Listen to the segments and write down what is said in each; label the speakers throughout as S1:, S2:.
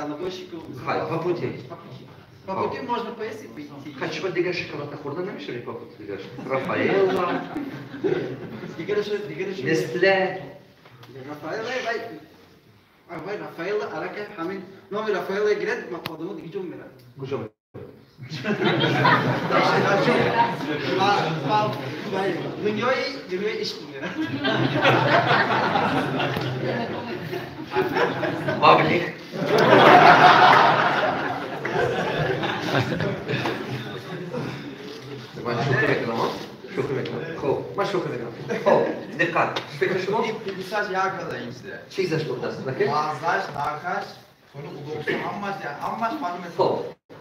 S1: Дальнобойщику.
S2: Хай, по пути.
S1: По пути можно поесть и пить.
S2: Хачба дигар шоколад нахӯрда намешавӣ по пути дигар? Рафаэлла.
S1: Дигараш.
S2: Нестле.
S1: Рафаэлла вай вай Рафаэлла арака ҳамин номи Рафаэлла гирад, одамо дига ҷо мерад.
S2: Куҷо?
S1: Дунёи ишқ мерад.
S2: Паблик. Ман шӯхӣ мекунам, шӯхӣ мекунам. Хуб, ман шӯхӣ мекунам. Хуб, диққат. Фикри шумо?
S3: Писаш як қадар инчида.
S2: Чизаш гуфтааст, наке?
S3: Маззаш, нархаш, сони удобство, ҳамаш, ҳамаш маълум аст.
S2: Хуб,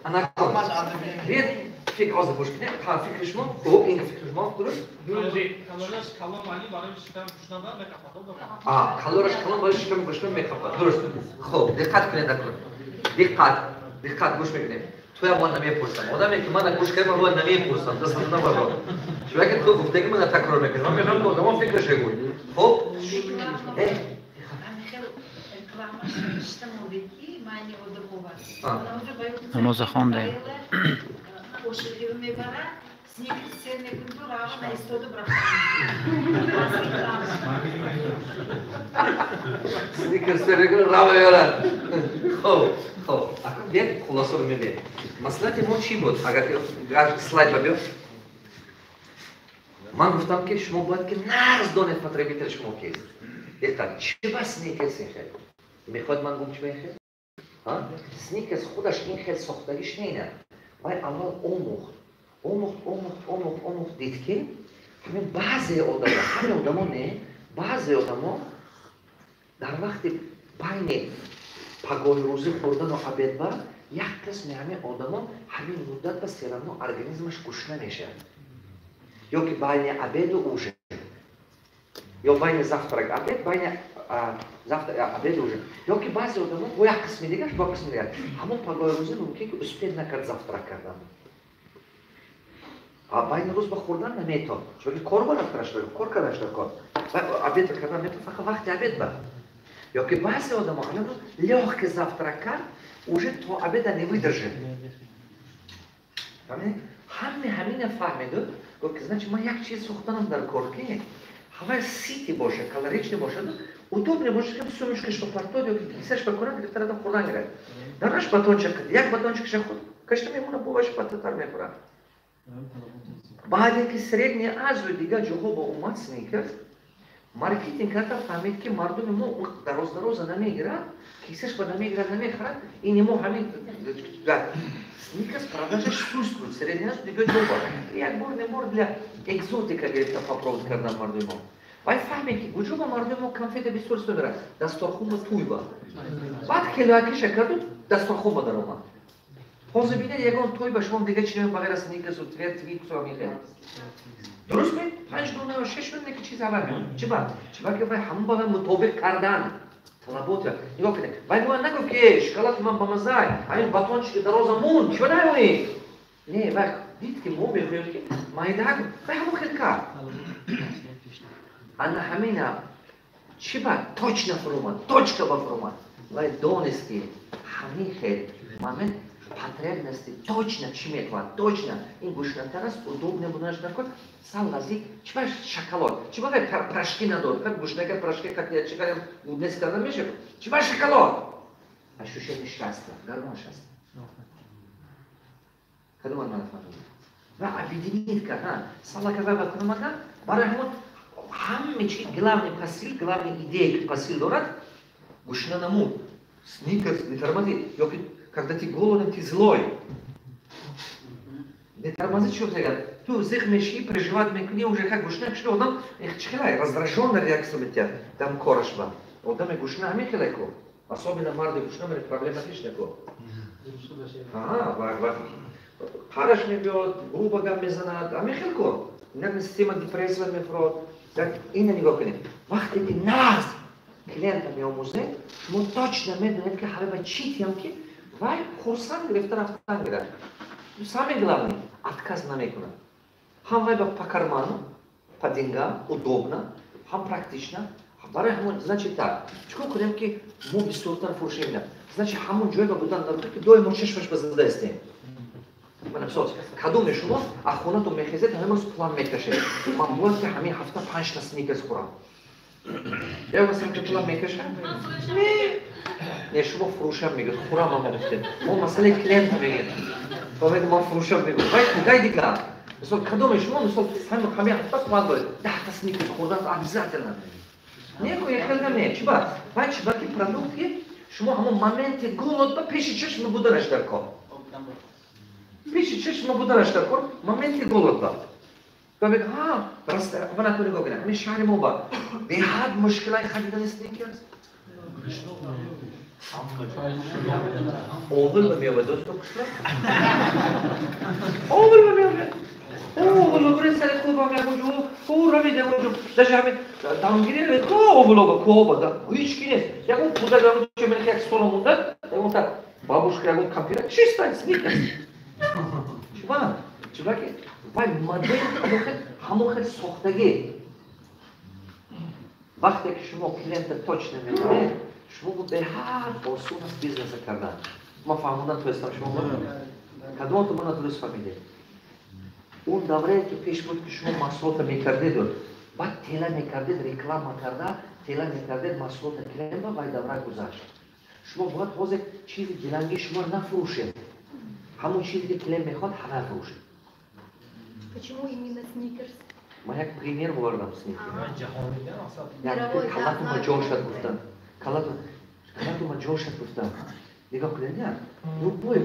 S2: ана
S3: ҳамаш одновременно.
S2: Биёед фикр ҳозир гӯш кунед. Ҳа, фикри шумо? Хуб, ин фикри шумо дуруст?
S4: Калорияш калон вале барои шикам гушна меқапад.
S2: А, калорияш калон барои шикам гушна меқапад. Дуруст. Хуб, диққат кунед акнун. Диққат, диққат гӯш мекунем. Туя ман намепурсам. Одаме ки мана гӯш кард, ман бояд намепурсам. Дастам набардор. Чунки ту гуфтаги мана такрор мекунӣ. Ман мехоҳам ки одамо фикраш гӯй. Хуб?
S5: Намоза хондем.
S2: Сникерс сер мекунад, рава мебарад. Хуб, хуб. Акнун биёед хулосаро мебинем. Маслиҳати мо чӣ буд? Агар слайд ба биё. Ман гуфтам ки шумо бояд ки нағз донед потребители шумо кист. Диққат, чӣ ба Сникерс ин хел? Мехоҳед ман гум чӣ ба ин хел? Сникерс худаш ин хел сохтагиш не. Вай аввал омӯхт. Омӯхт, омӯхт, омӯхт, омӯхт, дид ки ҳамин баъзе одамо, ҳаме одамо не, баъзе одамо дар вақти байни пагоҳи рӯзӣ хӯрдану обед ба як қисми ҳамин одамо ҳамин муддат ба всё равно организмаш гушна мешавад. Ё ки байни обеду ужин. Ё байни завтрак обед, байни завтрак обеду ужин. Ё ки баъзе одамо бо як қисми дигар, бо қисми дигар. Ҳамон пагоҳи рӯзӣ мумкин ки успел накард завтрак кардан. А байни рӯз ба хӯрдан наметон. Чунки кор ба рафтанаш дар кор, карданаш дар кор. Обед кардан наметон, фақат вақти обед ба. Ё ки баъзе одамо ҳамин рӯз лёгкий завтрак кард, уже то обеда не выдержит. Фаҳмидед? Ҳаме ҳамина фаҳмиду, гуфт ки значит ман як чиз сохтанам дар кор ки ҳавай сити боша, калоричный бошад, удобный бошад, ки сумочкаш ба партод ё ки кисаш ба кунад, гирифта радам хӯрдан гирад. Дараш батончак, як батончакша худ кашта мемона, боваш паттатар мехӯрад. Баъде ки Средняя Азию дигар ҷоҳо ба омад Сникерс, маркетинг карда фаҳмид ки мардуми мо дароз-дароза намегирад, кисаш ба намегирад, намехӯрад, ини мо ҳамин Сникерс продажаш суст буд, Средняя Азия дигар ҷо ба. Як бор не бор для экзотика гирифта попробовать кардан мардуми мо. Вай фаҳмид ки куҷо ба мардуми мо конфета бисёр истифода мебарад, дасторхун ба тӯй ба. Баъд хелоякиша карду дасторхун ба даромад. Ҳозир бинед ягон той ба шумо дигар чи намебарад ғайр аз Сникерсу Твиксу ҳамин хел. Дуруст ме? 5 дона ё 6 дона ки чиз аввал меояд. Чӣ ба? Чӣ ба ки вай ҳамон ба вай мутобиқ кардан. Талабот. Нигоҳ кунед. Вай бояд нагуфт ки шоколад ман ба маззай, ҳамин батончики дароза мунд, чӣ ба наёӣ? Не, вай дид ки мо мехоҳем ки майдаак, вай ҳамон хел кард. Ана ҳамина чӣ ба точно фуромад, точка ба фуромад. Вай донист ки ҳамин хел момент потребности точно чӣ мехоҳад, точно ин гушнатар аст, удобно буданаш дар кор, сал наздик, чӣ ба шоколад, чӣ ба вай порошки надод, как гушнака порошки как чӣ кардем, нес кардан мешавад, чӣ ба шоколад? Ощущение счастья, гормон счастья. Кадом ман нафаҳмидам? Ва объединит кард, салака вай ба кунамага, барои ҳамон ҳаме чи главный посыл, главный идея ки посыл дорад, гушна намуд, Сникерс не тормози, ё ки когда ты голоден, ты злой. Не тормози, чё мегӯяд? Ту зиқ мешӣ, переживать мекунӣ, уже как гушна киши одам, эх, чӣ хелай, раздражённая реакция метиҳад, дам кораш ба. Одаме гушна ҳамин хелай ку. Особенно марди гушна мере проблематична ку. Ага, ва қараш мебиёд, грубо гап мезанад, ҳамин хел ку. Нервная система депрессия мефурод. Так, ина нигоҳ кунед. Вақте ки нағз клиента меомӯзед, шумо точно медонед ки ҳама ба чӣ тиям ки вай хурсанд гирифта рафтан гирад. Самое главное, отказ намекунад. Ҳам вай ба по карману, по деньгам, удобно, ҳам практично. Барои ҳамон, значит так, чикор кунем ки мо бисёртар фурӯшем? Значит, ҳамон ҷой ба будан дар ки доимо чашмаш ба зада истем. Мана мисол, кадоме шумо аз хонатон мехезед, ҳамин рӯз план мекашед. Ман бояд ки ҳамин ҳафта панҷта сникерс хӯрам. Ё масалан ки план мекашам? Не. Не, шумо фурӯшам мегӯед, хӯрам ама гуфтед. Мо масъалаи клиента мегӯем. Фаҳмед, ман фурӯшам мегӯям. Вай кугай дигар. Мисол, кадоме шумо мисол ҳамин ҳафта план доред. 10та сникерс хӯрдан обязательно. Не, ку хелга не. Чиба? Вай чиба ки продукт ки шумо ҳамон моменти голод ба пеши чашм буданаш дар кор. Пеши чашм буданаш дар кор, моменти голод ба. Мегӯяд, ҳа, мана ту нигоҳ кунед, ҳамин шаҳри мо ба беҳад мушкилаи харидани сникерс. Овул ба меояд, дӯсто қишлоқ. Овул ба меояд. Овул ба буред сари кӯҳ ба меояд, ӯ равид ягон ҷо, даже ҳамин дамгирӣ равид, ко овул ба кӯҳ ба, ҳеҷ ки нест. Ягон кӯдак ягон ҷо мена як сола монда, ягон та бабушка ягон кампира, чисто сникерс. Чиба? Чиба ки вай модель ҳамон хел сохтагӣ. Вақте ки шумо клиента точно медонед, шумо беҳад осон аст бизнеса кардан. Ман фаҳмондан тоистам шумо? Кадомото мана дуруст фаҳмидед? Он даврае ки пеш буд ки шумо маҳсулота мекардеду баъд тела мекардед, реклама карда, тела мекардед, маҳсулота клиент ба вай давра гузашт. Шумо бояд ҳозир чизи дилангии шумо нафурӯшед. Ҳамон чизе ки клиент мехоҳад, ҳама фурӯшед.
S6: Почему именно сникерс?
S2: Ман як пример овардам сникерс. Калатума ҷошад гуфтам. Калатума ҷошад гуфтам. Нигоҳ кунед, я. Любой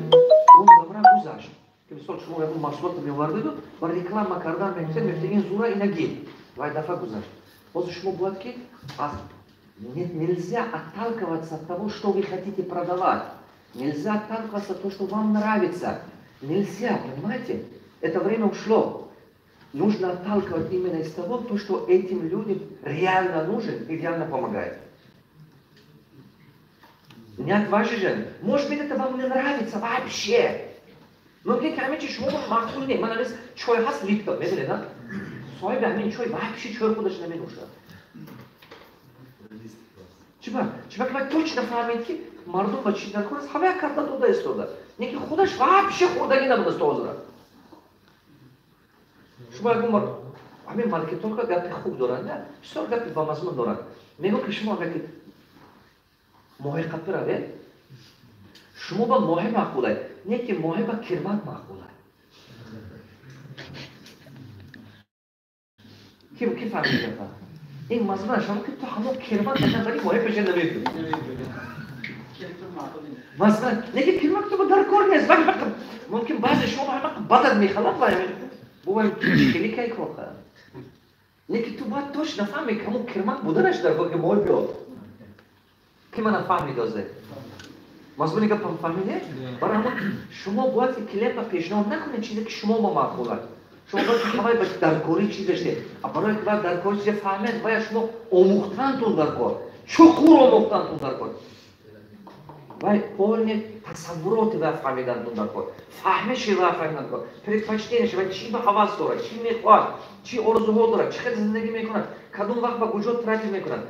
S2: он давра гузашт. Ки мисол шумо ягон маҳсулотро меовардеду ва реклама кардан мегуфтед, мегуфтед ин зура ина гир. Вай дафъа гузашт. Ҳозир шумо бояд ки аз нельзя отталкиваться от того, что вы хотите продавать. Нельзя отталкиваться от того, что вам нравится. Нельзя, понимаете? Это время ушло. Нужно отталкивать именно из того, то, что этим людям реально нужен и реально помогает. Не от вашей жены. Может быть, это вам не нравится вообще. Но мне камечи шумо махсул не. Ман алес чой хас Липтон, медонед, да? Соҳиби ҳамин чой вообще чой худаш наменӯшад. Чиба? Чиба ки вай точно фаҳмид ки мардум ба чӣ дар кор аст, ҳамая карта дода истода. Не ки худаш вообще хӯрдагӣ набудаст то ҳозира. Шумо ягон бор ҳамин маркетолога гапи хуб доранд, не? Бисёр гапи бамазмун доранд. Мегӯ ки шумо агар ки моҳи қапӣ равед, шумо ба моҳи маъқулай, не ки моҳи ба кирмак маъқулай. Ки фаҳмид гапа? Ин мазмунаш ҳамон ки ту ҳамон кирмак баъди моҳи пеша намекунӣ. Масалан, не ки кирмак ту ба дар кор нест, вай мумкин баъзе шумо ҳама бадат мехалад вай бувай хеле кай коха. Не ки ту бояд точно фаҳмӣ ки ҳамон кирмак буданаш дар кор ки моҳи биёд. Ки мана фаҳмид озе? Мазмуни гапам фаҳмиде? Барои ҳамон шумо бояд ки клиент ба пешниҳод накунед чизе ки шумо ба маъқул аст. Шумо бояд ки ҳамаи ба даркории чизаш дед. А барои ки вай даркории чизе фаҳмед, бояд шумо омӯхтантон дар кор. Чуқур омӯхтантон дар кор. Вай полный тасаввуроти вай фаҳмидантон дар кор. Фаҳмиши вай фаҳмидан кор. Предпочтенияши вай чӣ ба ҳавас дорад, чӣ мехоҳад, чӣ орзуҳо дорад, чӣ хел зиндагӣ мекунад, кадом вақт ба куҷо тратит мекунад,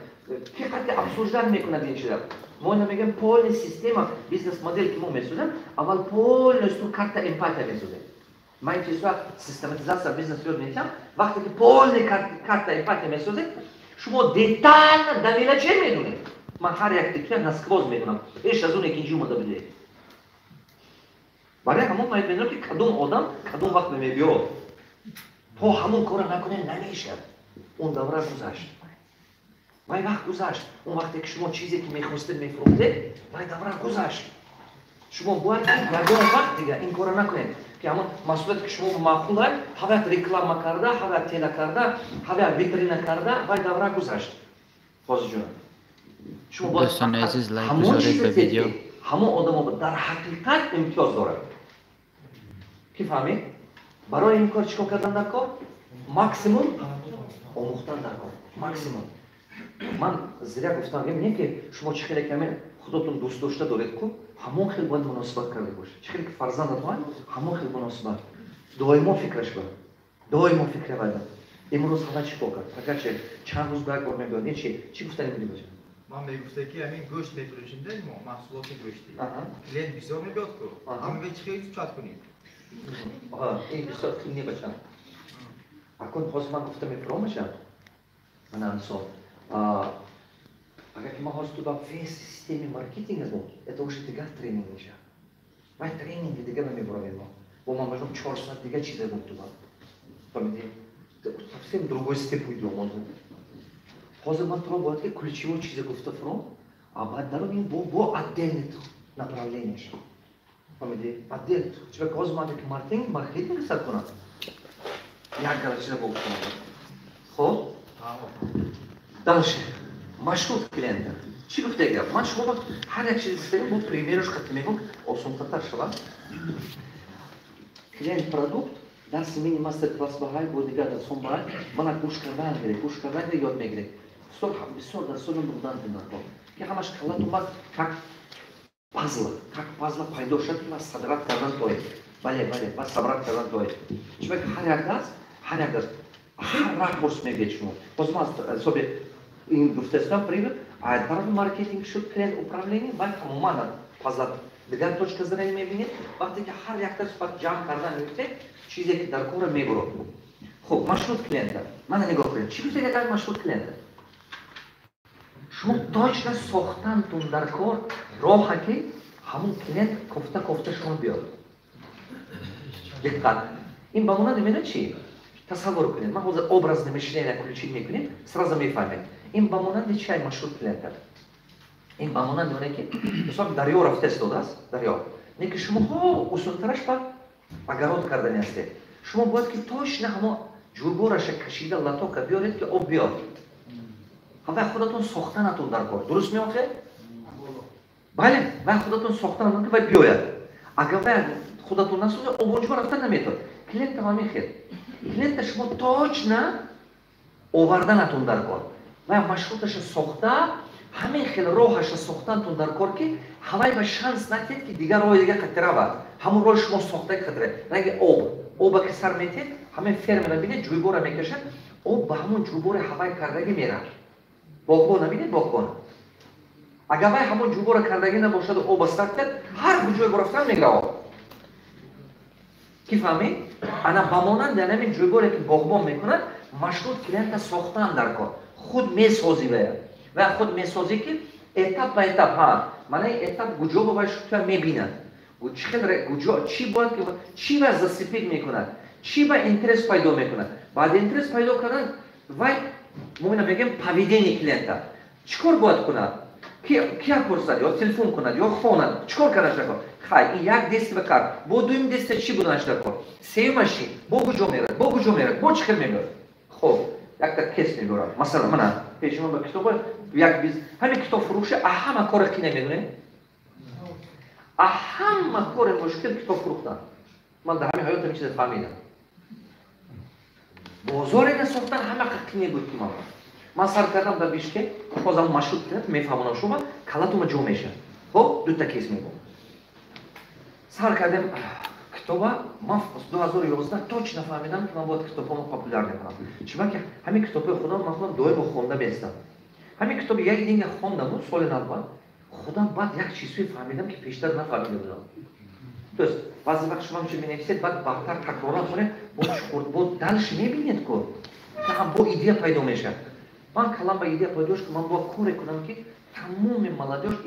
S2: ки қадри обсуждать мекунад ин чиза. Мо ина мегӯем полный система бизнес-модель ки мо месозем, аввал полностью карта эмпатия месозем. Ман ин чизҳо систематизация бизнес ёд медиҳам. Вақте ки полный карта эмпатия месозед, шумо детально до мелочей медонед. Ман ҳар як тикя насквоз медонам. Ҳеч аз он яки инҷи омада бидед. Барои ҳамон ман медонам ки кадом одам кадом вақт мебиёд. То ҳамон корро накунед намешавад. Он давра гузашт. Вай вақт гузашт. Он вақте ки шумо чизе ки мехостед мефурӯхтед, вай давра гузашт. Шумо бояд ягон вақт дига ин корро накунед. Ки ҳамон маҳсулоте ки шумо маъқул аст, ҳаваят реклама карда, ҳаваят тела карда, ҳаваят витрина карда, вай давра гузашт. Ҳозир ҷонам. Шумо бояд
S5: Дӯстони азиз, лайк
S2: ҳамон
S5: гузоред
S2: чизе
S5: ба видео.
S2: ки ҳамон одамо дар ҳақиқат имтиёз дорад. Ки фаҳмид? Барои ин кор чӣ кор кардан дар кор? Максимум омӯхтан дар кор. Максимум. Ман зря гуфтам, не ки шумо чӣ хеле каме худотон дӯст дошта доред ку, ҳамон хел бояд муносибат карда бошед. Чӣ хеле ки фарзандатон ҳамон хел муносибат. Доимо фикраш ба. Доимо фикра байда. Имрӯз ҳама чӣ кор кард? Агарчи чанд рӯз ба як бор мебиёд, не чи? Чӣ гуфтани будӣ бошад?
S3: Ман мегуфта, ки ҳамин гӯшт мефурӯшем, мо маҳсулоти гӯштӣ. Клиент бисёр мебиёд ку. Ҳамин чӣ хел изучать кунем?
S2: Ин бисёр қимне, бачам. Акун ҳозир ман гуфта мефуромашам. Мана, мисол, агар ки ман ҳозир ту ба весь системаи маркетинг гум, это уже дигар тренинг мешавад. Вай тренинги дига мебуравем мо. Бо ман мажбурам 4 соат дига чиза гум ту ба. Фаҳмидӣ? Совсем другой степ уйдем ҳозир. Ҳозир ман туро бояд ки ключевой чиза гуфта фуром, а баъд дарун ин бо отдельный направление шав. Фаҳмидӣ? Отдел. Чунки ҳозир ман ки маркетинг сар кунам. Як гала чиза бо гуфтам. Хоб? Дальше. Маршрут клиента. Чӣ гуфта гап? Ман шумо ҳар як чиз гуфтаем, бо пример ош қати мегӯм, осонтар шавад. Клиент продукт, дарси мини мастер класс баҳай, бо дигар дарсон баҳай, мана гӯш кардан гиред, гӯш кардан гиред, ёд мегиред. Бисёр бисёр дарсоно будан кунад, ки ҳамаш каллатон бад как пазла пайдо шуд, ки собрать кардан тоед. Бале, бале, ба собрать кардан тоед. Чунки ҳар як дарс, ҳар ракурс мегӯед шумо. Боз ман ҳисоби ин гуфтастам, пример, а тарафи маркетинг шуд, клиент управление, вай тамоман пазла дигар точка зрения мебинед. Вақте ки ҳар як дарс баъд ҷамъ кардан мегуфтед, чизе ки дар кора мебурад. Хуб, маршрут клиента. Мана, нигоҳ кунед. Чӣ гуфтед агар маршрут клиента? Шумо точно сохтантун дар кор роҳа, ки ҳамун клиент кофта кофта шумо биёд. Диққат. Ин ба монанди медонед чӣ? Тасаввур кунед. Ман ҳозир образное мышление включить мекунем, сразу мефаҳмед. Ин ба монанди чай маршрут клиента? Ин ба монанди оне, ки мисол дарё рафта истодааст, дарё. Не ки шумо ҳо усултараш ба огород кардани ҳастед. Шумо бояд ки точно ҳамо ҷӯйбораша кашида, лоток а биёред, ки об биёд. Вай худатон сохтанатон дар кор. Дуруст меохе? Бале, вай худатон сохтанатон, ки вай биёяд. Агар вай худатон насозед, об онҷо рафта наметавад. Клиента ҳамин хел. Клиента шумо точно оварданатон дар кор. Вай маршруташа сохта, ҳамин хел роҳаша сохтантон дар кор, ки ҳавай ба шанс натиҳед, ки дигар роҳи дига қатӣ равад. Ҳамон роҳи шумо сохта қатӣ. Ранги об. Оба ки сар метиҳед, ҳамин фермера бинед, ҷӯйбора мекашад, об ба ҳамон ҷӯйбори ҳавай кардагӣ меравад. Боғбон набинед, боғбон. Агар вай ҳамон ҷӯйбора кардагӣ набошаду оба сар кунад, ҳар куҷое рафтан мегира об. Ки фаҳмид? Ана, ба монанди ҳамин ҷӯйборе, ки боғбон мекунад, маршрут клиента сохтан дар кор. Худ месозӣ вая. Ва худ месозӣ, ки этап ба этап, ҳа, манаи этап куҷо ба вай шута мебинад. Чӣ хел куҷо, чӣ бояд ки чӣ ва зацепить мекунад, чӣ ба интерес пайдо мекунад. Баъд интерес пайдо кардан, вай мо ина мегӯем поведение клиента. Чӣ кор бояд кунад? Кия пурсад, ё телефон кунад, ё хонад, чӣ кор карданаш дар кор? Хай, ин як действие кард. Бо дуюм действие чӣ буданаш дар кор? Сеюмаш чӣ? Бо куҷо мерад? Бо куҷо мерад? Бо чӣ хел мебиёд? Хоб, якта кейс меборам. Масалан, мана пеши ман ба китоба як биз ҳамин китоб фурӯши, а ҳама кори ки намедонед? А ҳама кори мушкил китоб фурӯхтан. Ман дар ҳамин ҳаётам чиза фаҳмидам. Бозоре насохтан ҳама қине буд, ки ман сар кардам дар Бишкек, ҳозир маршрут кунад, мефаҳмонам шумо, калатума ҷо мешавад. Хоб, дута кейс мегӯм. Сар кардем китоба, ман 2011 точно фаҳмидам, ки ман бояд китобҳомо популярный кунам. Чунки ҳамин китобҳои худам ман худам доимо хонда местам. Ҳамин китоби як динга хондаму соли навбат худам баъд як чизҳое фаҳмидам, ки пештар нафаҳмида будам. То есть баъзе вақт шумо ҳамчун менависед, баъд баъдтар такроран хонед, бо чуқур, бо дальше мебинед ку, ҳам бо идея пайдо мешавад. Ман калам ба идея пайдо шуд, ки ман бояд коре кунам, ки тамоми молодёжь,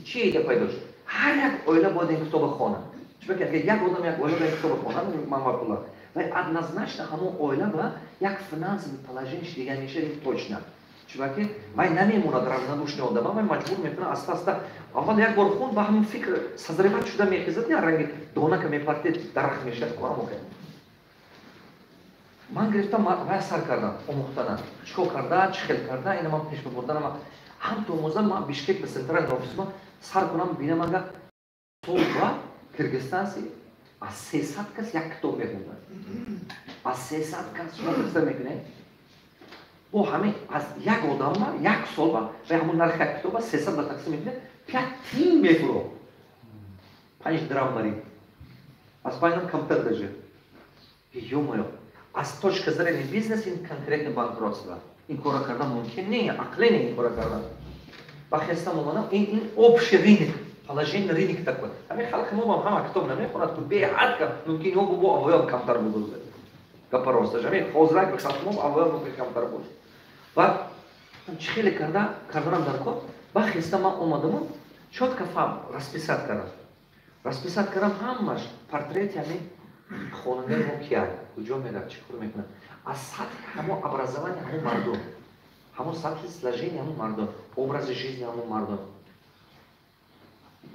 S2: чӣ идея пайдо шуд? Ҳар як оила бояд ин китоба хонад. Чунки агар як одам, як оила ин китоба хонад, ман ва пула, вай однозначно ҳамон оила ба як финансовый положение дигар мешавад точно. Чунки вай намемонад равнодушный одама, вай маҷбур мекунад аста аста. Аввал як бор хон, ба ҳамон фикр созревать шуда мехезад, я ранги донака мепартед, дарахт мешавад ку. Ман гирифтам, вай сар кардам омӯхтана, чӣ кор карда, чӣ хел карда, ина ман пеш бибурданам, ҳам то омӯзам. Ман Бишкек ба центральный офис ма сар кунам, бинам, ага сол ба киргизстанси аз 300 кас як китоб мехонданд. Аз 300 кас, шумо представ мекунед? Бо ҳамин аз як одамма як сол ба вай ҳамон нархи як китоба 300 ба тақсим мекунед, 5 тин мефуро, 5 драм барин, аз 5 ам камтар даже. Ё-моё, аз точка зрения бизнес ин конкретно банкротство. Ин кора кардан мумкин не, ақле не ин кора кардан. Ба хестам омадам, ин общий рынок, положение рынок такой. Ҳамин халқи мо бам ҳама китоб намехонад, ку беҳад кам, мумкин ё бо авоям камтар буд. Гапа росташ, ҳамин ҳозирак халқи мо авоям мумкин камтар буд. Баъд чӣ хеле карда карданам дар кор, ба хеста ман омадаму чётко фаҳм расписать кардам. Расписать кардам ҳамаш портрети ҳамин хонандаи мо кия, куҷо меравад, чӣ кор мекунад. Аз сатҳи ҳамон образование ҳамон мардум, ҳамон сатҳи сложения ҳамон мардум, образи жизни ҳамон мардум.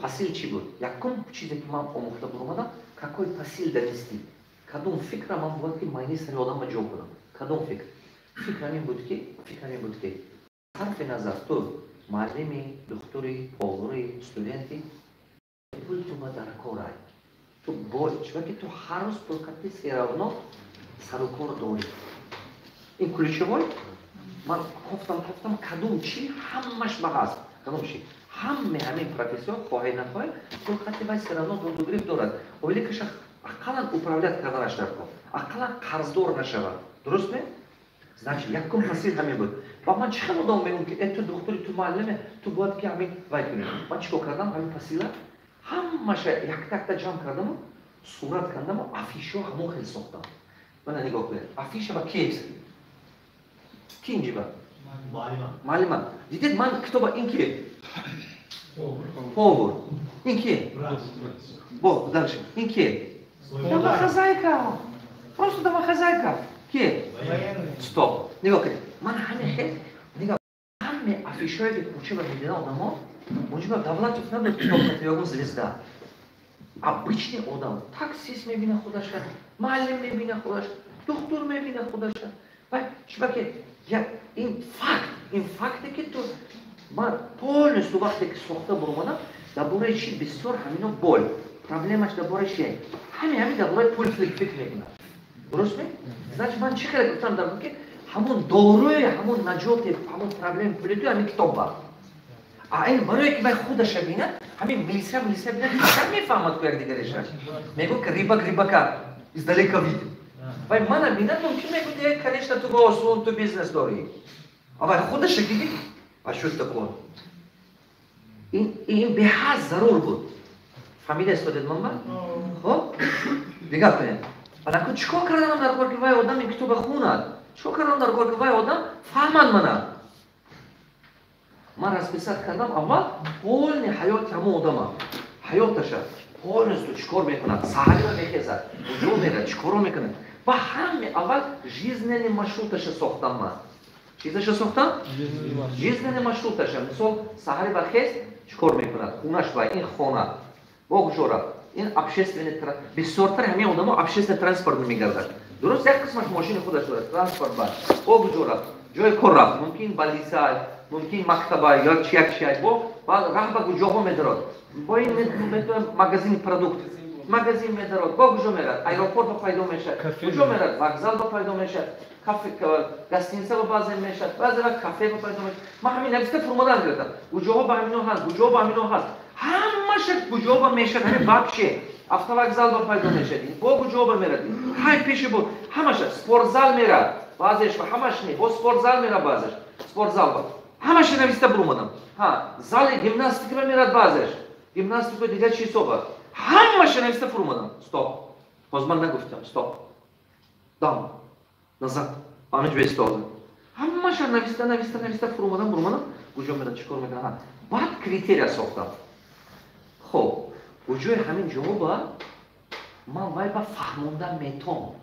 S2: Посыл чӣ буд? Якум чизе ки ман омӯхта буромадам, какой посыл донести, кадом фикра ман бояд ки майни сари одамба ҷо кунам, кадом фикр. Фикр ҳамин буд ки, фикр ҳамин буд ки сарфи назар ту муаллими, духтури, повари, студенти, пул туба дар корай. Ту бо чунки ту ҳар рӯз пулқати всё равно сарукор дорӣ. Ин ключевой. Ман кофтам, кофтам, кадом чӣ ҳамаш ба ҳаст, кадом чӣ ҳаме ҳамин профессия, хоҳӣ нахоҳӣ, пулқати вай всё равно додугирифт дорад. Ойликаша ақаллан управлять карданаш дар кор, ақаллан қарздор нашавад. Дуруст ме? Значит, якум посыл ҳамин буд. Ва ман чӣ хел одам мегӯм, ки э, ту духтури, ту муаллиме, ту бояд ки ҳамин вай кунӣ. Ман чӣ кор кардам? Ҳамин посыла ҳамаша якта якта ҷамъ кардаму сурат кардаму афишо ҳамон хел сохтам. Мана, нигоҳ кунед, афиша ба ки ки инҷиба муаллима. Дидед, ман китоба, ин ки повар, ин ки бо дальше, ин ки домохозяйка, просто домохозяйка, ки стоп. Нигоҳ кунед, ман ҳамин хел нигоҳ, ҳаме афишое ки кӯча ба медидан одамо, муҷиба Давлатов набуд, китоб ягон звезда, обычный одам, таксист мебина худаша, муаллим мебина худаша, духтур мебина худаша. Чунки ин факт, ин факте ки ту ман полностью вақте ки сохта буромадам, дар бораи чӣ бисёр ҳамино бол проблемаш, дар бораи чи ҳамин дар бораи пул фикр мекунад. Дуруст ме? Значит, ман чӣ хеле гуфтам дар ки ҳамон доруи, ҳамон наҷоти, ҳамон проблеми пули ту ҳамин китоб ба. А ин барое ки вай худаша бинад, ҳамин милиса, милиса бинад, дигар мефаҳмад ку якдигареша. Мегӯ ки рыбак рыбака издалека видит. Вай мана бинад, мумкин мегӯ, э, конечно, ту ба осон, ту бизнес дорӣ. А вай худаша ки, а что это такое? Ин беҳад зарур буд. Фаҳмида истодед манба? Хоб, дигар кунед. Анаку чӣ кор карданам дар кор, ки вай одам ин китоба хунад? Чӣ кор карданам дар кор, ки вай одам фаҳмад мана? Ман расписать кардам аввал полный ҳаёти ҳамон одама, ҳаёташа полностью, чӣ кор мекунад, саҳариро мехезад, куҷо мерад, чӣ коро мекунад. Ва ҳаме аввал жизненный маршруташа сохтам ман. Чизаша сохтам? Жизненный маршруташа. Мисол, саҳари бархест, чӣ кор мекунад, хунаш ва ин хона бо куҷо рафт, ин общественный, бисёртар ҳамин одамо общественный транспорт мегардад. Дуруст, як қисмаш мошини худаш дорад, транспорт ба бо куҷо рафт, ҷои кор рафт, мумкин больница, мумкин мактаба ё чи як чи, бо раҳ ба куҷоҳо медарод, бо ин магазини продукт, магазин медарод, бо куҷо мерад, аэропорт ба пайдо мешавад, куҷо мерад, вокзал ба пайдо мешавад, кафе, гостиница ба баъзе мешавад, баъзе вақт кафе ба пайдо мешавад. Ман ҳамин нависта фурмодан гирифтам, куҷоҳо ба ҳамино ҳаст, куҷоҳо ба ҳамино ҳаст, ҳамаша куҷо ба мешавад, ҳамин вообще автовокзал ба пайдо мешавад, бо куҷо ба мерад, ҳай пеши буд, ҳамаша спортзал мерад, баъзеш ҳамаш не, бо спортзал мерад, баъзеш спортзал ба ҳамаша нависта бурумадам. Ҳа, зали гимнастика ба мерад, баъзеш гимнастика, дигар чизҳо, ҳамаша нависта фурумадам. Стоп, ҳозир ман нагуфтам стоп, дам назад, ҳамин ҷо истода, ҳамаша нависта, нависта, нависта фурумадам, бурумадам, куҷо мерад, чӣ кор мекунад. Баъд критерия сохтам. Хоб, куҷои ҳамин ҷавоба ман вай ба фаҳмонда метон?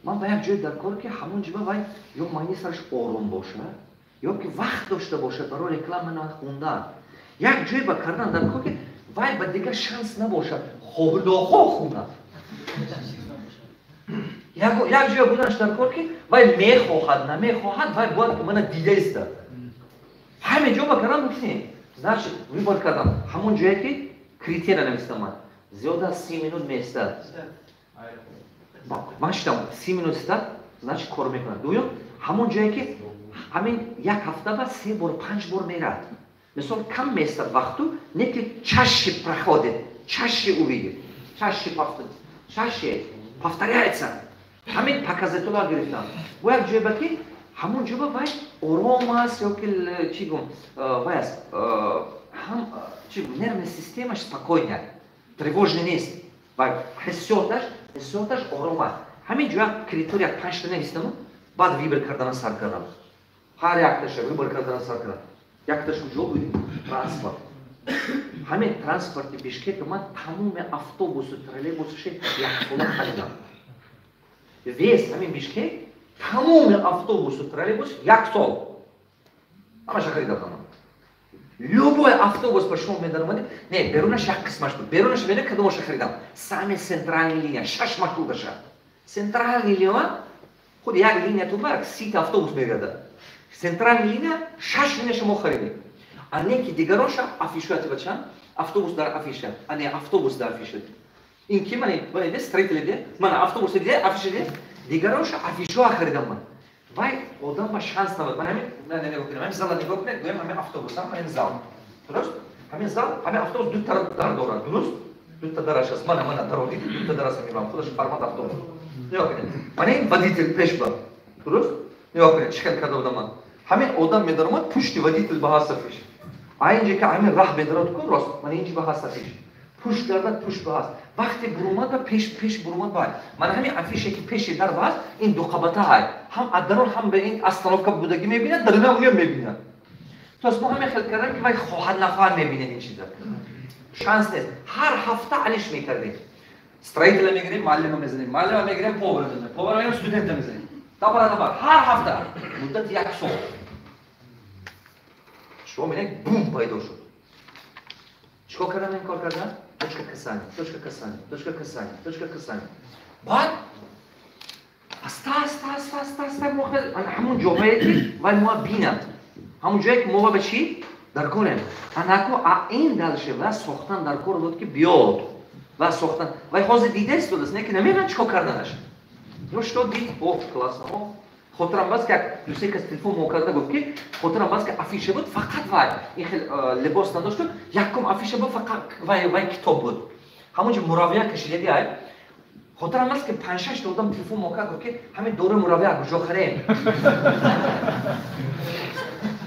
S2: Ман ба як ҷое дар кор, ки ҳамон ҷиба вай ё майни сараш ором бошад, ё ки вақт дошта бошад барои реклама хондан. Як ҷое ба кардан дар кор, ки вай ба дигар шанс набошад, хоҳнохоҳ хунад. Як ҷое буданаш дар кор, ки вай мехоҳад, намехоҳад, вай бояд ки мана дида истад. Ҳаме ҷо ба кардан мумкин. Значит, выбор кардам ҳамон ҷое, ки критерия навистам ман: зиёда аз 30 минут меистад. Ман шитам, 30 минут истад, значит, кор мекунад. Дуюм, ҳамон ҷое, ки ҳамин як ҳафта ба се бор, панҷ бор мерад. Мисол, кам меистад вақту, не ки чаще проходит, чаще увидит, чаще, чаще повторяется. Ҳамин показателҳо гирифтам. Бо як ҷое ба ки ҳамон ҷоба вай Ором аст ё ки чӣ гум, вай аст, ҳам чӣ, нервная системаш спокойная, тревожный нест ва ҳиссиёташ ором аст. Ҳамин ҷоя критерия панҷта навистаму, баъд выбор кардана сар кардам. Ҳар якташа выбор кардана сар кардам. Якташ куҷо буд? Транспорт. Ҳамин транспорти Бишкека ман тамоми автобусу троллейбусаши яксола харидам. Весь ҳамин Бишкек, тамоми автобусу троллейбус, як сол ҳамаша харидам. Любой автобус ба шумо медаромадед, не, берунаш як қисмаш буд, берунаш медонед кадомаша харидам? Самый центральный линия, шаш маршруташа. Центральный линия, худ як линия ту 30-та автобус мегардад. Центральный линия, шаш линияша мо харидем. А неки дигароша афишояти бача, автобус дар афиша, а не автобус дар афиша. Ин ки мани, мани де строители де, мана автобус де, афиша де, дигароша афишоа харидам ман. Вай одам ба шанс набад. Ман ҳамин, нигоҳ кунем, ҳамин зала нигоҳ кунед, гӯем ҳамин автобус, ҳамин зал. Дуруст? Ҳамин зал, ҳамин автобус ду дар дорад, дуруст? Дута дараш аст. Мана, мана, даро дид, дута дар аст ҳамин, худаш формат автобус. Нигоҳ кунед. Мана ин водитель пеш ба. Дуруст? Нигоҳ кунед, чӣ хел карда будам ман. Ҳамин одам медаромад, пушти водитель ба ҳаст афиш. А инҷа ки ҳамин раҳ медарод ку рост, мана инҷа ба ҳаст афиш. Пушт гардад, пушт ба ҳаст. Вақте бурумад ба пеш, пеш бурумад ба. Мана ҳамин афише ки пеши дар ба ҳаст, ин дуқабата ҳай. Ҳам аз дарун, ҳам ба ин остановка будагӣ мебинад, даруна уям мебинад. То есть мо ҳамин хел кардам, ки вай хоҳад нахоҳад мебинад ин чиза. Шанс нест. Ҳар ҳафта алиш мекардем. Строителя мегирем, муаллима мезанем, муаллима мегирем, повара мезанем, повара мегирем, студента мезанем. Тапара тапар. Ҳар ҳафта муддати як сол. Шумо мебинед, бум пайдо шуд. Чикор кардам ин кор кардам? Точка касания, точка касания, точка касания, точка касания. Баъд аста аста аста аста аста мо ҳамон ҷоҳое ки вай мо бинад, ҳамон ҷое ки мо ба чӣ дар корем. Анако а ин дальше ва сохтан дар кор буд, ки биёд ва сохтан. Вай ҳозир дидаст додааст, не ки намедонад чӣ кор карданаш. Ну что дид? О, классно. О, хотирам бас ки як дусе кас телефон мо карда гуфт, ки хотирам бас ки афиша буд, фақат вай ин хел либос надошт, якум афиша буд, фақат вай китоб буд. Ҳамонҷо муравья кашидаги ай. Хотирам аст, ки панҷ-шаш та одам телефон мо кард, гуфт, ки ҳамин дори муравья куҷо харем.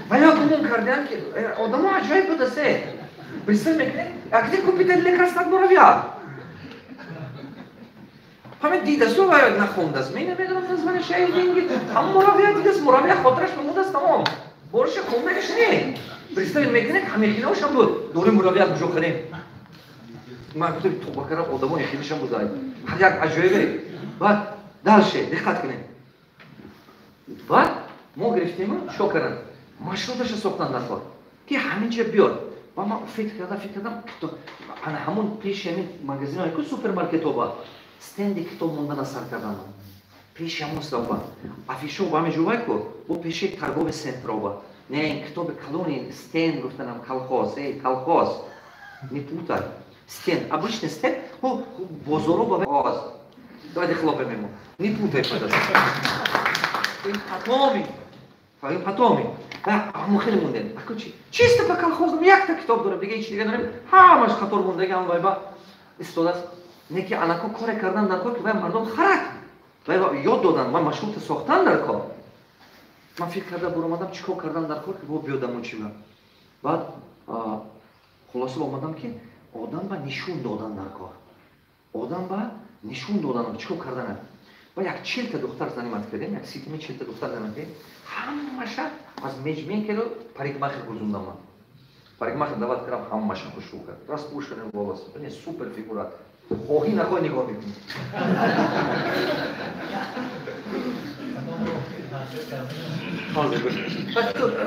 S2: Ва ё гумон кардиам, ки одамо аҷоиб будасе. Представь мекунед, а где купить лекарство от муравья? Ҳамин дидасту ва нахондаст. Мен намедонам название шаи деньги. Ҳам муравья дидаст, муравья хотираш мемондаст, тамом. Борша хондагиш не. Представь мекунед, ҳамин хелошам буд. Дори муравья куҷо харем? Ман гуфтам, тоба кардам, одамо хелишам буд. Ҳар як аҷоибе. Баъд дальше диққат кунед. Баъд мо гирифтему чикор кардам? Маршруташа сохтан дар кор. Ки ҳамин ҷа биёд. Ва ман фикр кардам, фикр кардам, ана ҳамон пеши ҳамин магазинҳое ку супермаркетҳо ба стенди китоб мондана сар кардам. Пеши ҳамон столба. Афишо ба ҳамин ҷо ку, бо пеши торговый центро ба. Не, ин китоби калони стенд гуфтанам, колхоз, эй, колхоз. Не путай. Стенд, обычный стенд, бозоро ба оз. Давайте хлопаем ему. Не путай, пожалуйста. Ин потоми. Ин потоми. Мо хеле мондем. Ако чи? Чисто по колхозному якта китоб дорем, дига ҳеч дига дорем. Ҳамаш қатор мондаги ҳам вайба истодааст. Не ки анако коре кардан дар кор, ки вай мардум харак. Вай ёд додан, вай маршрута сохтан дар кор. Ман фикр карда буромадам, чӣ кор кардан дар кор, ки бо биёдам он чиба. Баъд хулоса омадам, ки одам ба нишон додан дар кор. Одам ба нишон додан, чӣ кор кардан. Ба як 40-та духтар занимать кардем, як ситими 40-та духтар занимать кардем. Ҳамаша аз мейджмейкеру парикмахер гузундам ман. Парикмахер даъват кардам, ҳамаша хушрӯ кард. Распушенные волосы, не супер фигура. Хоҳӣ нахоҳӣ нигоҳ мекунӣ.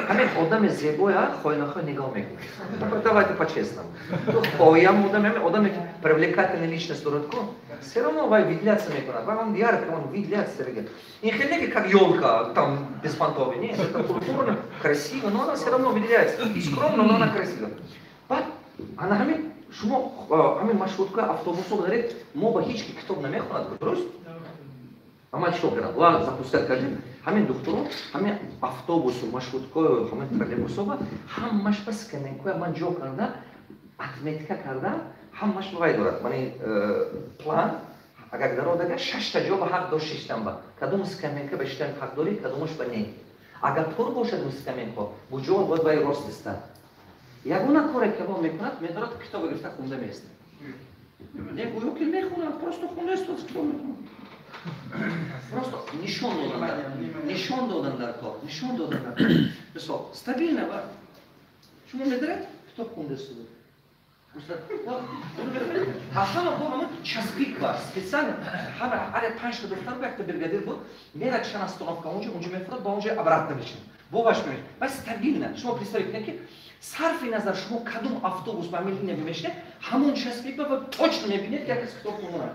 S2: Ҳамин одами зебоя хоҳӣ нахоҳӣ нигоҳ мекунӣ. Давайте по-честному. Ту хоҳиам одам, ҳамин одаме ки привлекательная личность дорад ку, все равно вай выделяться мекунад. Вай он ярко, он выделяется. Ин хеле не как елка, там беспонтовый. Нет, это культурно, красиво, но она все равно выделяется. Скромно, но она красива. Баъд ана ҳамин шумо ҳамин маршрутка автобусо доред, мо ба ҳеҷ ки китоб намехонад, дуруст? Ама чӣ кор кардам? Ва запускать кардем. Ҳамин духтуро, ҳамин автобусу, маршруткою, ҳамин троллейбусоба ҳамаш ба скамейкоя ман ҷо карда, отметка карда, ҳамаш вай дорад. Мани план, агар дарод, агар шашта ҷо ба ҳақ дошт шиштан ба. Кадом скамейка ба шиштан ҳақ дорӣ, кадомаш ба не. Агар пур бошад скамейка, буҷо бояд вай рост истад. Ягона коре ки мо мекунад, медорад, китоба гирифта хунда меистад. Не, гӯё ки мехонад, просто хунда истод, китоб мехонад. Просто нишон додан дар кор, нишон додан дар кор. Мисол, стабильно ва шумо медоред, китоб хунда истод. Ҳама бо ҳама час пик бар специально ҳама аре панҷта духтар бо якта бригадир буд, мерад чанд остановка, унҷо мефурад, ба унҷо обратно мешинад, боваш мемешад ва стабильно. Шумо представить кунед, ки сарфи назар шумо кадом автобус ба ҳамин линия мешинед, ҳамон час пик ба точно мебинед, ки як кас китоб хонда.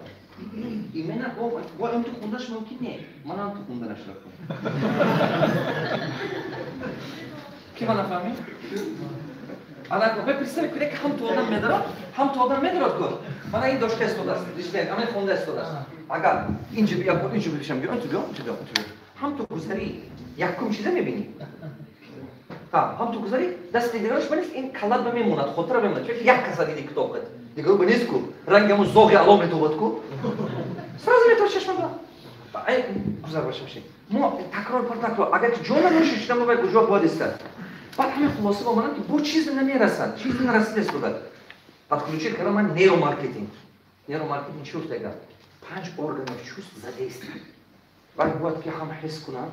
S2: Именно бо он ту хундаш мумкин не, манам ту хунданаш рафтам. Ки ма нафаҳмид? Ана вы представить кунед, ки ҳам ту одам медорад, ҳам ту одам медорад ку. Мана ин дошка истодааст, дишбек, ана хонда истодааст. Агар инҷо бия, инҷо бишам, биё, инҷо биё, инҷо биё, инҷо биё. Ҳам ту гузарӣ, якум чиза мебинӣ. Ҳа, ҳам ту гузарӣ, дасти дигараш банист, ин калат ба мемонад, хотира мемонад. Чунки як каса диди китоб қад. Дигару ба нест ку. Ранги ҳамун зоғи ало метобад ку. Сразу метавад чашма ба. Ай, гузар бошам ши. Мо такрор пар такрор, агар ки ҷо набоши, шидан ба куҷо бояд истад. Баъд ҳамин хулоса омадам, ки бо чизе намерасад, чизе нарасида истода. Подключить кардам ман нейромаркетинг. Нейромаркетинг чӣ гуфта? Панҷ органов чувств задействовать. Вай бояд ки ҳам ҳис кунад,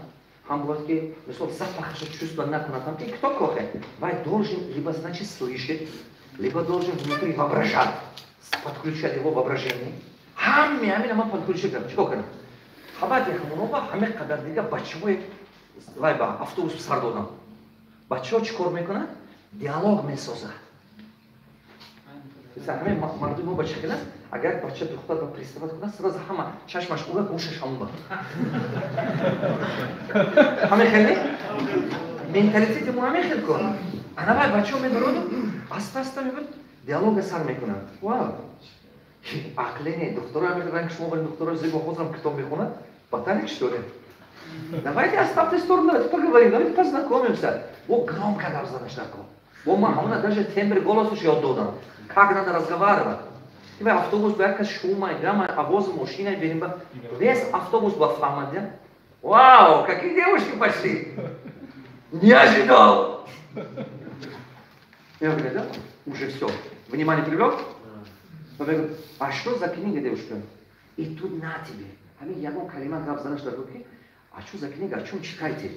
S2: ҳам бояд ки, мисол, запахаша чувствовать накунад, ҳам ки китоб кохе. Вай должен либо, значит, слышать, либо должен внутри воображать, подключать его воображение. Ҳаме ҳамина ман подключить кардам. Чикор кардам? Хабари ҳамонова ҳаме қадар дига бачаҳои вай ба автобус сар додам. Бачаҳо чӣ кор мекунанд? Диалог месозад. Ҳамин мардуми мо ба чӣ хел аст? Агар як бача духтар ба приставать кунад, сразу ҳама чашмаш ура, гӯшаш ҳамон ба. Ҳамин хел не? Менталитети мо ҳамин хел кун. Ана вай бачаҳо медороду аста аста мебинад, диалога сар мекунанд. Вау! Ақле не, духтаро ҳамин ранг шумо барин, духтаро зебо ҳозирам китоб мехонад, ботаник, что ли? Давайте оставьте сторону, давайте поговорим, давайте познакомимся. О, громко гап занаш накун. О, ман ҳамона даже тембр голосаш ёд додам. Как надо разговаривать. Тибай автобус ба як шума, гама, авоз машина берим ба. Весь автобус ба фаҳмад, да? Вау, какие девушки пошли! Не ожидал! Я говорю, да? Уже все. Внимание привлек? Он говорит: «А что за книга, девушка?» И тут на тебе. Ҳамин ягон калима гап занаш дар ки, а что за книга, о чем читаете?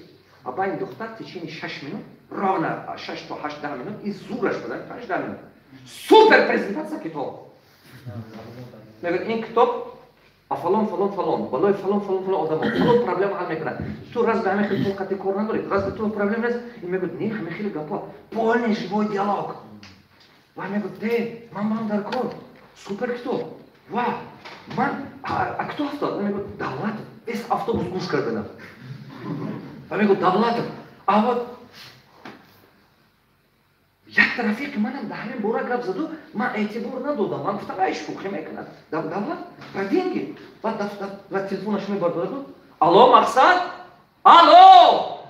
S2: А байн духтар в течение 6 минут, ровно 6 то 8 минут, и зураш буда, 5 минут. Супер презентация китоб. Мегӯяд, ин китоб а фалон, фалон, фалон, балои фалон, фалон, фалон одамо, фалон проблема ҳал мекунад. Ту разве ҳамин хел пул қати кор надорӣ? Разве ту проблема нест? Ин мегӯяд, не, ҳамин хеле гапо. Полный живой диалог. Ва мегӯяд, де, ман дар кор. Супер китоб. Ва, ман, а кто автор? Мегӯяд, Давлатов. Весь автобус гӯш карданам. Ва мегӯяд, Давлатов. А вот як рафиқи манам дар ҳамин бора гап заду, ман эътибор надодам, ман гуфтам, ай, шӯхӣ мекунад. Давлат про деньги. Баъд телефонаш мебардорад: «Алло, Мақсад, алло,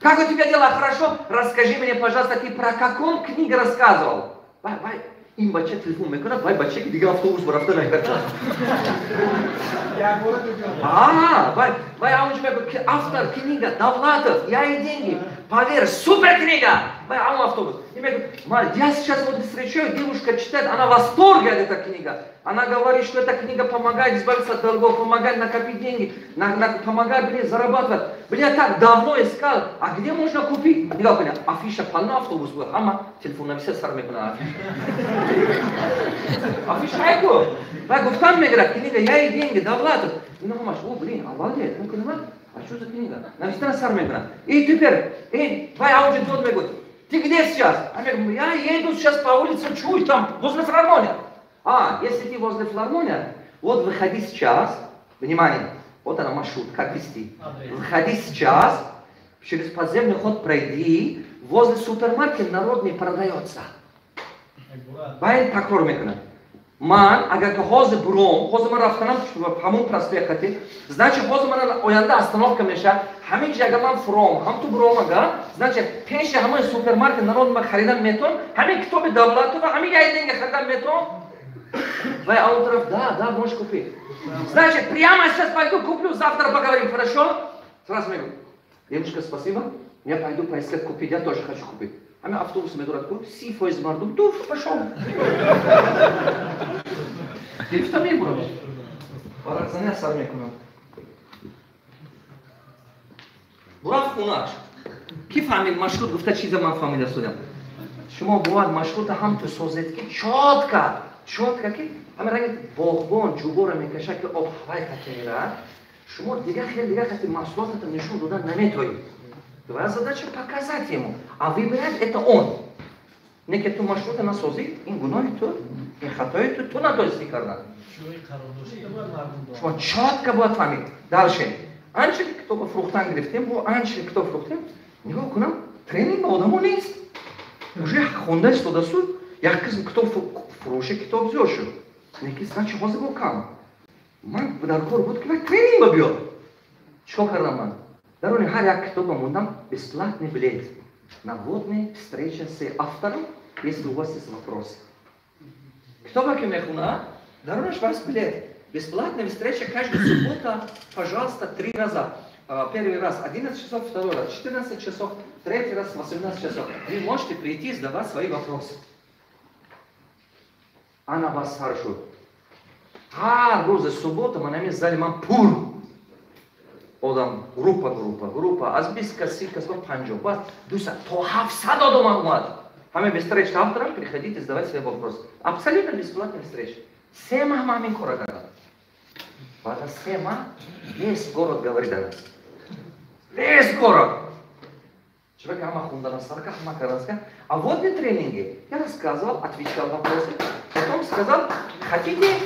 S2: как у тебя дела, хорошо? Расскажи мне, пожалуйста, ты про каком книге рассказывал?» Вай, вай, ин бача телефон мекунад, вай бача ки дига автобус рафта накард. Вай, вай ҳамонҷо мегӯяд ки автор книга Давлатов, «Я и деньги», поверь, супер книга. Вай ҳамон автобус. И мегӯяд, я сейчас вот встречаю, девушка читает, она в восторге от этой книги. Она говорит, что эта книга помогает избавиться от долгов, помогает накопить деньги, помогает, блин, зарабатывать. Блин, я так давно искал, а где можно купить? Нигоҳ кунед, афиша полно автобус буд, ҳама телефон нависа сар мекунад афиша. Афиша айку. Вай гуфтан мегирад, книга «Я и деньги», Давлатов. Ино ҳамаш, о, блин, обалдеть, ну кунема, а что за книга? Навиштан сар мекунад. И теперь, и вай ауҷи дод мегӯяд, ты где сейчас? А я еду сейчас по улице, чую, там, возле филармония. А, если ты возле филармония, вот выходи сейчас, внимание, вот она маршрут, как вести. Выходи сейчас, через подземный ход пройди, возле супермаркета «Народный» продается. Вай такрор мекунад. Ман агар ки ҳозир буром, ҳозир ман рафтанам ҳамон проспекти, значит, ҳозир ман оянда остановка меша, ҳамин ҷи агар ман фуром, ҳам ту буром ага, значит, пеши ҳамон супермаркет «Народный» ман харидан метавон, ҳамин китоби Давлатова, ҳамин «Я и деньги» харидан метавон. Вай а он тараф, да, да, можешь купить. Значит, прямо сейчас пойду куплю, завтра поговорим, хорошо? Сразу мегӯ. Девушка, спасибо, я пойду поискать купить, я тоже хочу купить. Ҳамин автобус медорад ку, 30% мардум туф пошел. Гирифта мебурад. Варақзанӣ асар мекунад. Бурафт хонаш. Ки фаҳмид маршрут гуфта чиза ман фаҳмида судам? Шумо бояд маршрута ҳам ту созед, ки чётко, чётко, ки ҳамин ранги боғбон ҷубора мекашад, ки об ҳавай қати меравад, шумо дигар хел дигар қати маҳсулотатро нишон додан наметоед. Твоя задача показать ему, а выбирать это он. Не ки ту маршрута насозӣ, ин гуноҳи ту, ин хатои ту, ту надонистӣ кардан. Шумо чётко бояд фаҳмид. Дальше. Анча ки китоба фурӯхтан гирифтем, бо анча китоб фурӯхтем, нигоҳ кунам, тренинг ба одамо нест. Уже хонда истода суд, як қисм китоб фурӯши китоб зиёд шуд. Неки значит ҳозир бо кам. Ман дар кор буд ки тренинг ба биёд. Чикор кардам ман? Дар они ҳар як китоба мондам бесплатный билет на вводный встреча с автором, если у вас есть вопрос. Китоба ки мехуна, дар онаш вас билет. Бесплатная встреча каждую субботу, пожалуйста, 3 раза. Первый раз 11 часов, второй раз 14 часов, третий раз 18 часов. Вы можете прийти и задавать свои вопросы. Ана бас сар шуд. Ҳар рӯзи суббота ман ҳамин зали ман пур. Одам, группа, группа, группа, аз 20 кас, 30 кас, 50, баъд 200, то 700 одам омад. Ҳамин встреча авторам, приходите, задавать свои вопросы. Абсолютно бесплатная встреча. 3 моҳ ман ҳамин кора кардам. Баъд аз 3 моҳ весь город говорит о нас. Весь город. Человек ҳама хундан сарка, ҳама карданска. А вот на тренинге я рассказывал, отвечал вопросы, потом сказал, хотите?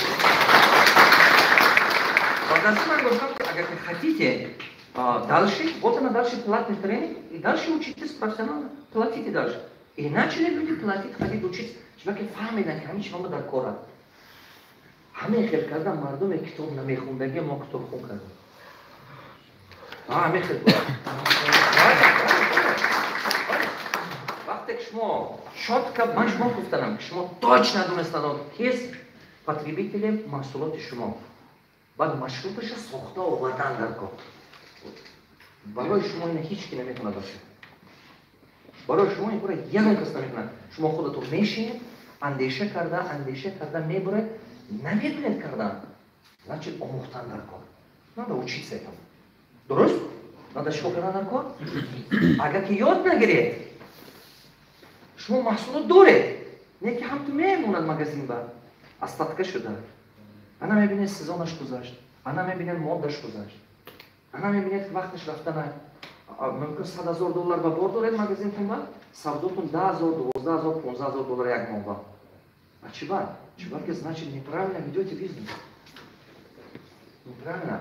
S2: Баъд аз ман гуфтам, ки агар хотите дальше, вот она дальше платный тренинг, и дальше учитесь профессионально, платите дальше. И начали люди платить, ходить учиться. Человек фаҳмидан, ки ҳамин чима дар кора. Ҳамин хел кардан мардуме китоб намехондаги мо китобхун кардем. Ҳамин хел буд. Вақте ки шумо чётко, ман шумо гуфтанам, ки шумо точно донестанод кист потребители маҳсулоти шумо. Баъд маршруташа сохта овардан дар кор. Барои шумо ина ҳеҷ ки наметавонад бошад. Барои шумо ин кора ягон кас наметавонад. Шумо худатон мешинед, андеша карда, андеша карда мебуред, наметавонед кардан. Значит, омӯхтан дар кор. Надо учиться этому. Дуруст? Надо чикор кардан дар кор? Агар ки ёд нагиред, шумо маҳсулот доред, не ки ҳам ту мемонад магазин ба остатка шуда. Ана мебинед, сезонаш гузашт, ана мебинед, моддаш гузашт, ана мебинед, ки вақташ рафтана. Мумкин 100 000 доллар ба бор доред магазинтон ба, савдотон 10 000, 12 000, 15 000 доллар як моҳ ба. А чиба? Чиба ки значит неправильно ведете бизнес. Неправильно.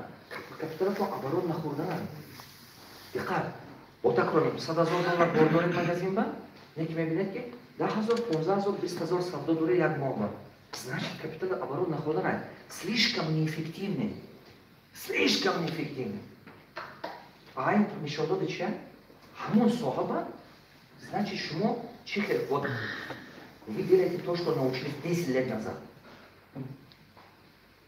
S2: Капиталатон оборот нахӯрдан. Диққат. Бо такрор мекунам, 100 000 доллар бор доред магазин ба, неки мебинед, ки 10 000, 15 000, 20 000 савдо доред як моҳ ба. Значит, капитал оборот нахӯрдан. Слишком неэффективный. Слишком неэффективный. А ин нишон доди чия? Ҳамон соҳаба, значит, шумо чӣ хел, вот вы делаете то, что научились 10 лет назад.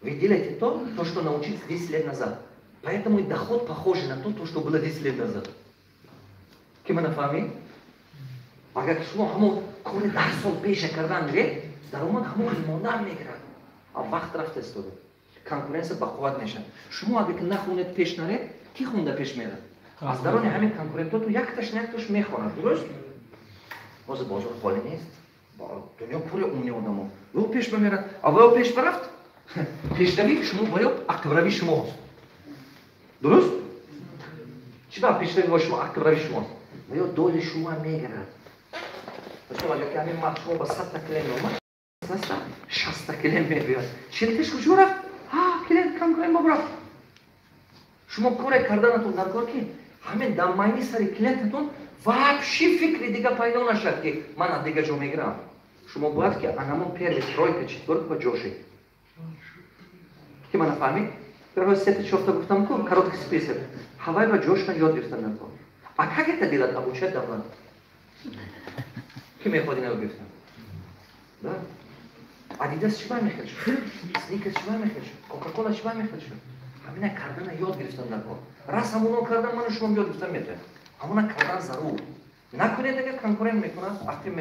S2: Вы делаете то, что научились 10 лет назад. Поэтому и доход похожий на то, что было 10 лет назад. Ки мана фаҳмид? Агар ки шумо ҳамон кори 10 сол пеша кардан гиред, даромад ҳамон мондан мегирад. А вақт рафта истода. Конкуренция бақувват мешавад. Шумо агар ки нахонед, пеш наред, ки хонда пеш мерад? Аз дарони ҳамин конкурентоту якташ на якташ мехонад. Дуруст? Ҳозир бозор холӣ нест. Дунё пури умни одамо. Ё пеш бамерад, а ё пеш барафт, пешравии шумо ва ё ақибравии шумост. Дуруст? Чӣ ба пешравӣ ва шумо ақибравии шумост? Ва ё доли шумо мегирад. Масалан, агар ки ҳамин мард шумо ба 100-та клиент омад, аста 60-та клиент мебиёд. 40-таш куҷо рафт? Ҳа, клиент конкурент бо рафт. Шумо коре карданатон дар кор, ки ҳамин дар майни сари клиентатон вообще фикри дига пайдо нашад, ки ман аз дига ҷо мегирам. Шумо бояд ки анамон первый тройка, четверка ба ҷо шед. Ки мана фаҳмид? Первый сета, чорта гуфтам ку, короткий список. Ҳавай ба ҷошна ёд гирифтан дар кор. А как это делать? Обучать давлат. Ки мехоҳад ина ёд гирифтан? Да? Адидас чӣ ба мехел шуд? Сникерс чӣ ба мехел шуд? Кока-кола чӣ ба мехел шуд? Ҳамина кардана ёд гирифтан дар кор. Рас ҳамуно кардан, ману шумо ёд гирифтан метавонед. Ҳамуна кардан зарур. Накунед, агар конкурент мекунад, ақиб.